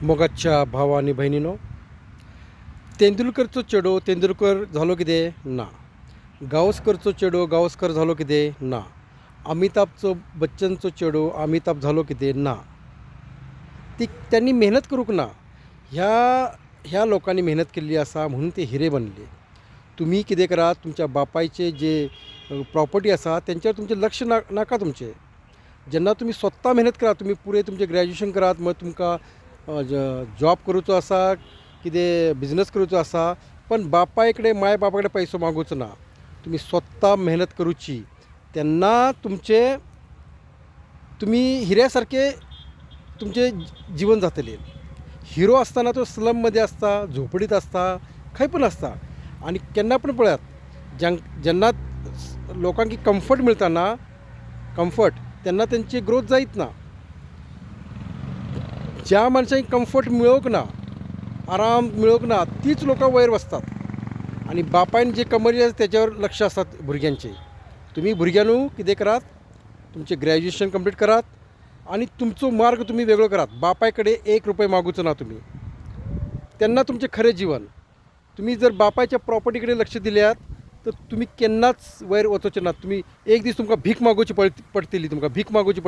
मोगाच्या भावा आनी भयणीनो, तेंडुलकरचो चेडो तेंडुलकर जालो कितें ना, गांवसकरचो चेडो गांवसकर जालो कितें ना, अमिताभचो बच्चनचो चेडो अमिताभ जालो कितें ना. ती त्यांनी मेहनत करूंक ना. ह्या ह्या लोकांनी मेहनत केल्ली आसा म्हणून ते हिरे बनले. तुमी कितें करात, तुमच्या बापायचे जे प्रॉपर्टी आसा तेंच्यार तुमचें लक्ष ना नाका तुमचें. जेन्ना तुमी स्वता मेहनत करात, तुमी पुराय तुमचें ग्रॅज्युएशन करात, मागीर तुमकां जॉब करूचो आसा, कितें बिजनस करूचो आसा, पण बापाय कडेन माय बापाय कडेन पयसो मागुचो ना. तुमी स्वता मेहनत करुची, तेन्ना तुमचें तुमी हिऱ्या सारके तुमचें जिवन जातलें. हिरो आसतना तो स्लममध्ये आसता, झोपडीत आसता, खंय पूण आसता. आनी केन्ना पूण पळयात, जेन्ना लोकांक कम्फर्ट मेळटा ना, कम्फर्ट, तेन्ना तेंची ग्रोथ जायत ना. ज्या मनशांक कम्फर्ट मेळोंक ना, आराम मेळोंक ना, तीच लोकां वयर वचतात. आनी बापायन जे कमयलें आसा तेच्यावर लक्ष आसतात भुरग्यांचें. तुमी भुरग्यांनू कितें करात, तुमचें ग्रॅज्युएशन कंप्लीट करात आनी तुमचो मार्ग तुमी वेगळो करात. बापाय कडेन एक रुपया मागुचो ना तुमी, तेन्ना तुमचें खरें जिवन. तुमी जर बापायच्या प्रॉपर्टी कडेन लक्ष दिल्यात तर तुमी केन्नाच वयर वचोचे नात. तुमी एक दीस तुमकां भीक मागोवची पडटली, तुमकां भीक मागोवची पडटली.